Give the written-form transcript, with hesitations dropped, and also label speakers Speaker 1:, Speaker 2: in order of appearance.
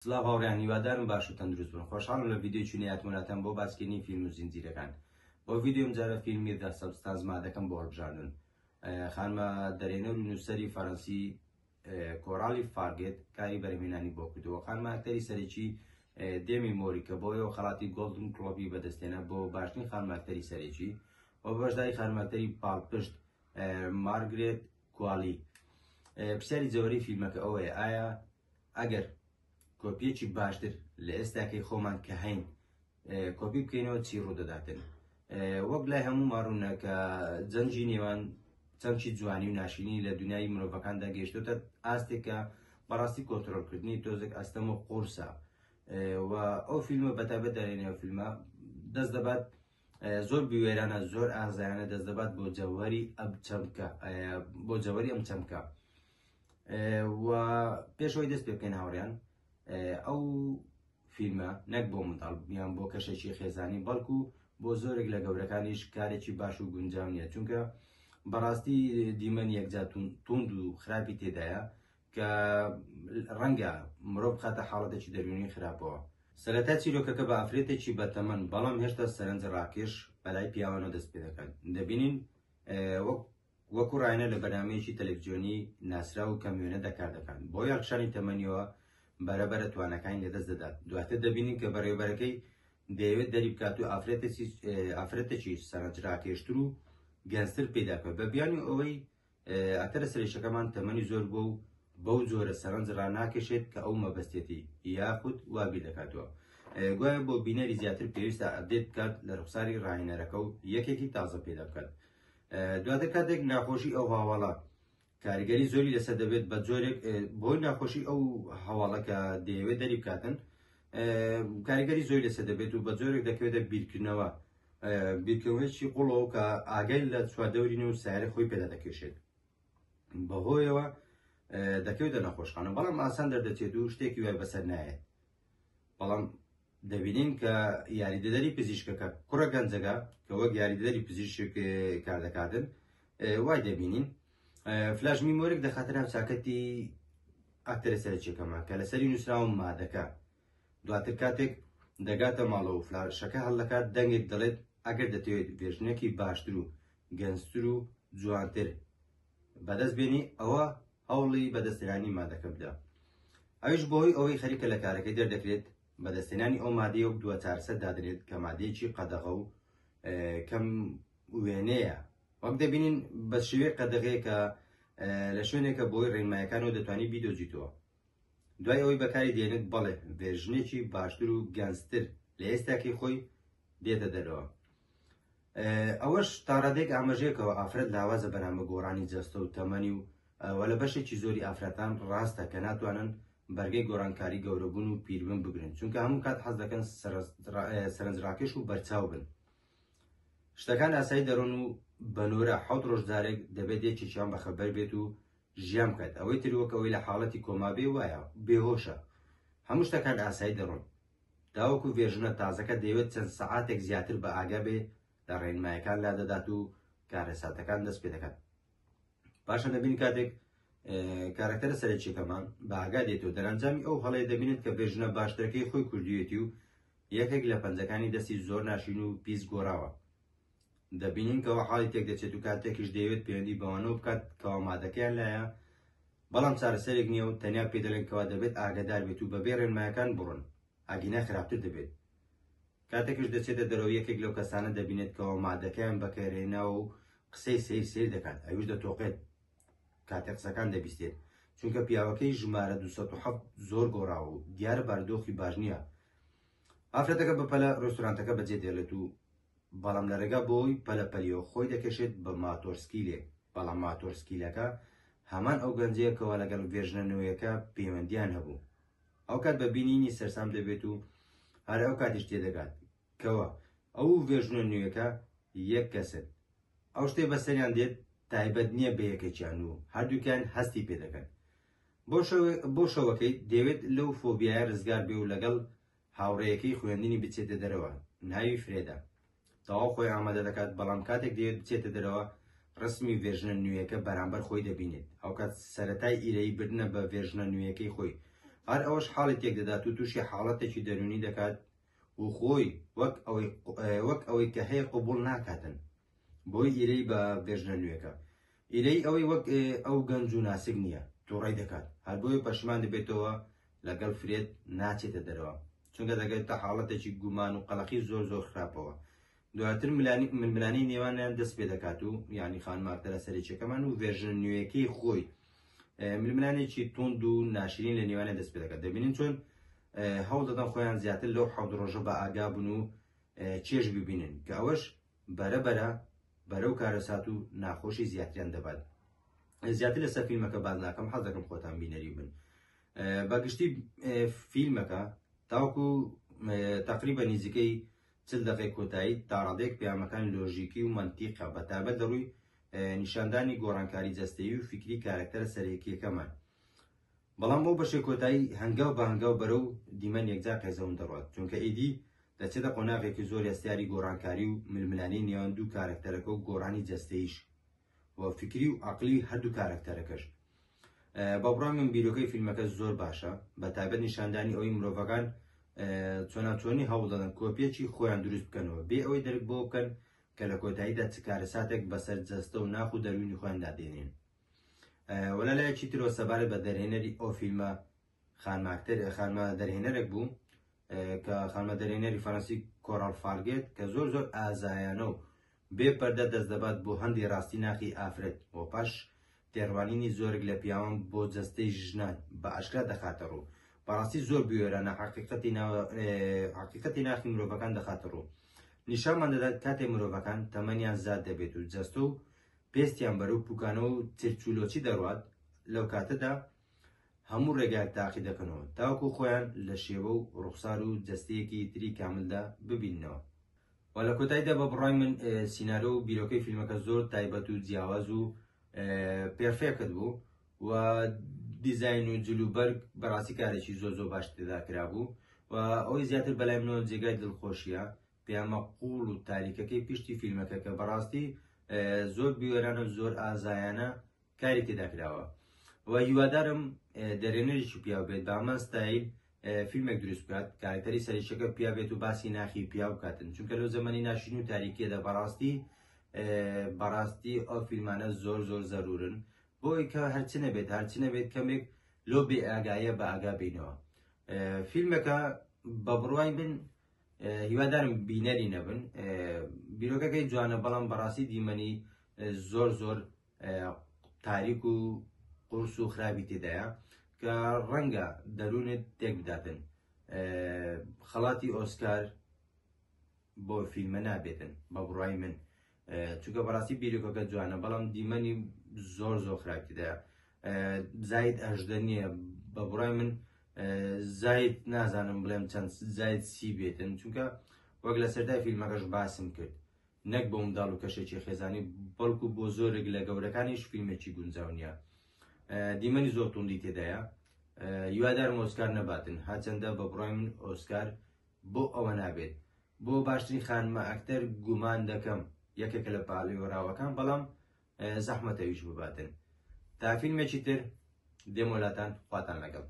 Speaker 1: سڵاو هاوڕێیان هیوادارم باش و تەندروست بن خۆشحاڵم لە ڤیدیۆیەکی نوێ هاتمە لاتان بۆ باسکردنی فیلم و زنجیرەکان بۆ ڤیدیۆم جارە فیلمی The Substance مادەکەم بۆ هەڵبژاردن خانمە دەرێنەر و نووسەری فەرەنسی کۆرالی فارگێت کاری بەرهەمهێنانی بۆ کردووە خانمە ئەکتەری سەرەکی دێمی مۆری کە بۆیەوە خەڵاتی گۆڵدن گڵۆبی بەدەستێنە بۆ باشترین خانمە ئەکتەری سەرەکی و بەشداری خانمە ئەکتەری پاڵپشت مارگرێت کوالی پرسیاری جەوەری فیلمەکە ئەوەیە ئایا ئەگەر کۆپیەکی باشتر لە ئێستاکەی خۆمان کە هەین کۆپی بکەینەوە چی ڕوودەداتن وەک لای هەموو ماڕوونە کە جەنگی نێوان چەمکی جوانی و ناشینی لە دنیای مرۆڤەکاندا گەیشتۆتە ئاستێکە بەڕاستی کۆنتترۆلکردنی تۆزێک ئەستەم و قورسە و ئەو فیلمە بەتابەت دەرێنێ فیلمە دەست دەبات زۆر بوێرانە زۆر ئازایانە دەست دەبات بۆ جەوهری ئەم چەمکە بۆ جەوەری ئەم چەمکە و پێشەوەی دەست پێ بکەین هاوڕیان ئەو فیلمە نەک بۆ منداڵ یان بۆ کەشێکی خێزانی بەڵکو بۆ زۆرێک لە گەورەکانیش کارێکی باش و گونجاو نییە چونکە بەڕاستی دیمەن یەکجا توند و خراپی تێدایە کە ڕەنگە مرۆڤ بخاتە حاڵەتێکی دەروونی خراپەوە. سەرەتا چیرۆکەکە بە ئافرەتێکی بەتەمەن بەڵام هێشتا سەرنج ڕاکێش بەلای پیاوانەوە دەست پێدەکات. دەبینین وەک وەکو ڕاهێنەر لە بەرنامەیەکی تەلەفزیۆنی ناسراو و کەم وێنەدا کار دەکات. بەهۆی هەڵکشانی تەمەنیەوە بەرە بەرە تواناکانی لەدەست دەدات. دواتر دەبینین کە بەڕێوەبەرەکەی دەیەوێت دەری بکات و ئافرەتێکی ئافرەتێکی سەرنجڕاکێشتر و گەنجتر پەیدا بکات بە بیانوی ئەوەی ئەکتەرە سەرەکیەکەمان تەمەنی زۆر بووە و بەو جۆرە سەرنج ڕاناکێشێت کە ئەو مەبەستێتی یاخود وا بیر دەکاتەوە. گوایە بۆ بینەری زیاتر پێویستە update بکات لە ڕوخساری ڕاهێنەرەکە و یەکێکی تازە پەیدا بکات. دواتر کاتێک ناخۆشی ئەو هاواڵە کاریگەری زۆری لەسەر دەبێت بە جۆرێک بۆی ناخۆشی ئەو هەواڵە کە دەیەوێت دەری بکاتن کاریگەری زۆری لەسەر دەبێت و بە جۆرێک دەکەوێتە بیرکردنەوە بیرکردنەوەیەکی قوڵەوە کە ئاگای لە چواردەوری نێو سیارەی خۆی پێدا دەکێشێت بەهۆیەوە دەکەوێتە نەخۆشخانە بەڵام ئاسان دەردەچێت و شتێکی وای بەسەر نایەت بەڵام دەبینین کە یاریدەدەری پزیشکەکە کوڕە گەنجەکە کە وەک یاریدەدەری پزیشک کار دەکاتن وای دەبینین flash memory ک دەخاتە ناو چاکەتی ئەکتەرە سەرەکیەکەمان کە لەسەری نووسراوە مادەکە دواتر کاتێک دەگاتە ماڵەوە و فلاشەکە هەڵدەکات دەنگێک دەڵێت ئەگەر دەتەوێت version ێکی باشتر و گەنجتر و جوانتر بەدەست بێنی ئەوە هەوڵی بەدەستهێنانی مادەکە بدە ئەویش بەهۆی ئەوەی خەریکە لە کارەکەی دەردەکرێت بەدەستهێنانی ئەو مادەیە وەک دوا چارەسەر دادرێت کە مادەیەکی قەدەغە و کەم وێنەیە وەک دەبینین بە شێوەی قەدەغەیە کە لە شوێنێکە بۆی ڕێنمایەکانەوە دەتوانی بیدۆزیتەوە دوای ئەوەی بەکاری دێنێت بەڵێ version ێکی باشتر و گەنجتر لە ئێستاکەی خۆی دێتە دەرەوە. ئەوەش تاڕادەیەک ئاماژەیەکەوە ئافرەت لاوازە بەرامبە گۆڕانی جەستە و تەمەنی و وە لە بەشێکی زۆری ئافرەتان ڕاستە کە ناتوانن بەرگەی گۆڕانکاری گەورەبوون و پیربوون بگرن چونکە هەموو کات حەز دەکەن سەرنجڕاکێش و بەرچاو بن. شتەکان ئاسایی دەڕۆن و بە نۆرە حەوت ڕۆژ جارێک دەبێت یەکێکیان بەخەبەر بێت و ژیان بکات ئەوەی تر وەک ئەوەی لە حاڵەتی کۆما بێ وایە بێهۆشە هەموو شتەکان ئاسایی دەڕۆن تاوەکو version ە تازەکە دەیەوێت چەند سەعاتێک زیاتر بە ئاگا بێ لە ڕێنمایەکان لادەدات و کارەساتەکان دەست پێ دەکات پاشان دەبین کاتێک کارەکتەرە سەرەکیەکەمان بە ئاگا دێتەوە دەرەنجامی ئەو هەڵەیە دەبینێت کە version ە باشترەکەی خۆی کوردیەتی و یەکێک لە پەنجەکانی دەستی زۆر ناشین و پیس گۆڕاوە دەبینین کەوا حاڵی تێکدەچێت و کاتێکیش دەیەوێت پەیوەندی بەوانەوە بکات کەوا مادەکەیان لایە بەڵام چارەسەرێک نییە و تەنیا پێی دەڵێن کەوا دەبێت ئاگادار بێت و بەبێ ڕێنمایەکان بڕۆن ئەگینا خراپتر دەبێت کاتێکیش دەچێتە دەرەوە یەکێک لەو کەسانە دەبینێت کەوا مادەکەیان بەکارهێناوە و قسەی سەیر سەیر دەکات ئەویش دەتۆقێت کاتێک قسەکان دەبیستێت چونکە پیاوەکەی ژمارە 207 زۆر گۆڕاوە و دیارە بارودۆخی باش نییە ئافرەتەکە بەپەلە ڕێستورانتەکە بەجێ دێڵێت و بەڵام لە ڕێگا بۆی پەلە پەلیەوە خۆی دەکێشێت بە ماتۆرسکیلێک، بەڵام ماتۆرسکیلەکە هەمان ئەو گەنجەیە کەوا لەگەڵ version ە نوێیەکە پەیوەندیان هەبوو. ئەوکات بە بینینی سەرسام دەبێت و هەر ئەوکاتیش تێدەگات کەوا ئەو و version ە نوێیەکە یەک کەسن. ئەو شتەی بەسەریان دێت تایبەت نییە بە یەکێکیان و هەردووکیان هەستی پێدەکەن. بۆ شەوەکەی دەیەوێت لەو فۆبیایە رزگار بێ و لەگەڵ هاوڕێیەکەی خوێندنی بچێتە دەرەوە ناوی فرێدە تەواو خۆی ئامادە دەکات بەڵام کاتێک دەیەوێت بچێتە دەرەوە ڕسمی version ە نوێیەکە بەرامبەر خۆی دەبینێت ئەوکات سەرەتای ئیرەیی بردنە بە version ە نوێیەکەی خۆی. هەر ئەوەش حاڵی تێک دەدات و تووشی حاڵەتێکی دەروونی دەکات و خۆی وەک ئەوەی وەک ئەوەی کە هەیە قبوڵ ناکاتن بۆی ئیرەی بە ڤێرژنە نوێکە ئیرەی ئەوەی وەک ئەو گەنج و ناسک نییە تووڕەی دەکات هەر بۆیە پەشیمان دەبێتەوە لەگەڵ فرێد ناچێتە دەرەوە چونکە دەگەێتە حاڵەتێکی گومان و قەلەقی زۆر زۆر خراپەوە دواتر ململانێی نێوانیان دەست پێ دەکات و یعنی خانمە ئەکتەرە سەرەکیەکەمان و ڤێرژنە نوێیەکەی خۆی ململانێکی توند و ناشرین لە نێوانیان دەست پێ دەکات دەبینین چۆن هەوڵ دەدەن خۆیان زیاتر لەو حەوت ڕۆژە بە ئاگا بن و چێژ ببینن کە ئەوەش بەرە بەرە بەرەو کارەسات و ناخۆشی زیاتریان دەبات زیاتر لەسەر فیلمەکە باز ناکەم حەز دەکەم خۆتان بینەری بن بەگشتی فیلمەکە تاوەکو تقریبا نزیکەی 40 دقەی کۆتایی تاڕادەیەک پەیامەکان لۆژیکی و مەنتیقە بە تایبەت لە ڕووی نیشاندانی گۆڕانکاری جەستەیی و فیکری کارەکتەرە سەرەکییەکەمان. بەڵام ئەو بەشەی کۆتایی هەنگاو بە هەنگاو بەرەو دیمەن یەکجار قێزەون دەڕوات، چونکە ئیدی دەچێتە قۆناغێکی زۆر هەستیاری گۆڕانکاری و ململانێی نێوان دوو کارەکتەرەکە و گۆڕانی جەستەییش و فیکری و عەقڵی هەردوو کارەکتەرەکەش. بە بڕوای من بیرۆکەی فیلمەکە زۆر باشە، بە تایبەت نیشاندانی ئەوەی مرۆڤەکان چۆناوچۆنی هەوڵدەدەن کۆپیەکی خۆیان دروست بکەنەوە بێ ئەوەی دەرک بەوە بکەن کە لە کۆتاییدا چ کارەساتێک بەسەر جەستە و ناخ و دەروونی خۆیاندا دێنێن. وە لە لایەکی ترەوە سەبارەت بە دەرهێنەری ئەو فیلمە خانمە ئەکتەر خانمە دەرهێنەرێک بوو کە خانمە دەرهێنەری فەرەنسی کۆراڵ فارگێت کە زۆر زۆر ئازایانە و بێ پەردە دەست دەبات بۆ هەندی ڕاستی ناخی ئافرەت و پاش تێڕوانینی زۆرێک لە پیاوان بۆ جەستەی ژنان بە ئاشکرا دەخاتە ڕوو بەڕاستی زۆر بوێرانە حەقیقەتی حەقیقەتی ناخی مرۆڤەکان دەخاتە ڕوو نیشانمان دەدات کاتێ مرۆڤەکان تەمەنیان زیاد دەبێت و جەستە و پێستیان بەرەو پوکانەوە و چرچولۆچی دەڕوات لەو کاتەدا هەموو ڕێگایەک تاقی دەکەنەوە تاوەکو خۆیان لە شێوە و ڕوخسار و جەستەیەکی تری کاملدا ببیننەوە. و لە کۆتاییدا بە بڕوای من سیناریۆ و بیرۆکەی فیلمەکە زۆر تایبەت و جیاواز و perfect بوو و دیزاین و جل و بەرگ بەڕاستی کارێکی زۆر زۆر باش تێدا کرابوو و ئەوەی زیاتر بەلای منەوە جێگای دڵخۆشیە پەیامە قوڵ و تاریکەکەی پشتی فیلمەکە کە بەڕاستی زۆر بوێرانە و زۆر ئازایانە کاری تێدا کراوە و هیوادارم دەرێنەرێکی پیاو بێت بە هەمان ستایل فیلمێک دروست بکات کارکتەری سەرەکیەکە پیا بێت و باسی ناخی پیاو بکاتن چونکە لەو زەمەنی ناشین و تاریکیەدا بەڕاستی بەڕاستی ئەو فیلمانە زۆر زۆر زەرورن بۆی کە هەرچ نەبێت هەرچ نەبێت کەمێک لۆ بێ ئاگایە بە ئاگا بینەوە فیلمەکە بە بڕوای من هیوادارم بینەری نەبن بیرۆکەکەی جوانە بەڵام بەڕاستی دیمەنی زۆر زۆر تاریک و قورس و خراپی تێدایە کە ڕەنگە دەروونت تێک بداتن خەڵاتی ئۆسکار بۆ فیلمە نابێتن بە بڕای من چونکە بەڕاستی بیرۆکەکە جوانە بەڵام دیمەنی زۆر زۆر خراپی تێدایە زاید 18 نییە بە بڕای من زاید نازانم بڵێم چەند زاید سی بێتن چونکە وەک لە سەردای فیلمەکەش باسم کرد نەک بۆ منداڵ و کەشێکی خێزانی بەڵکو بۆ زۆرێک لە گەورەکانیش فیلمێکی گونجاو نییە دیمەنی زۆر توندی تێدایە هیوادارم ئۆسکار نەباتن هەرچەندە بە بڕای من ئۆسکار بۆ ئەوە نابێت بۆ باشترین خانمە ئەکتەر گومان دەکەم یەکێکە لە پاڵێوراوەکان بەڵام زەحمەتە ئەویش بباتن تا فیلمێکی تر دێمۆلاتان خواتان لەگەڵ.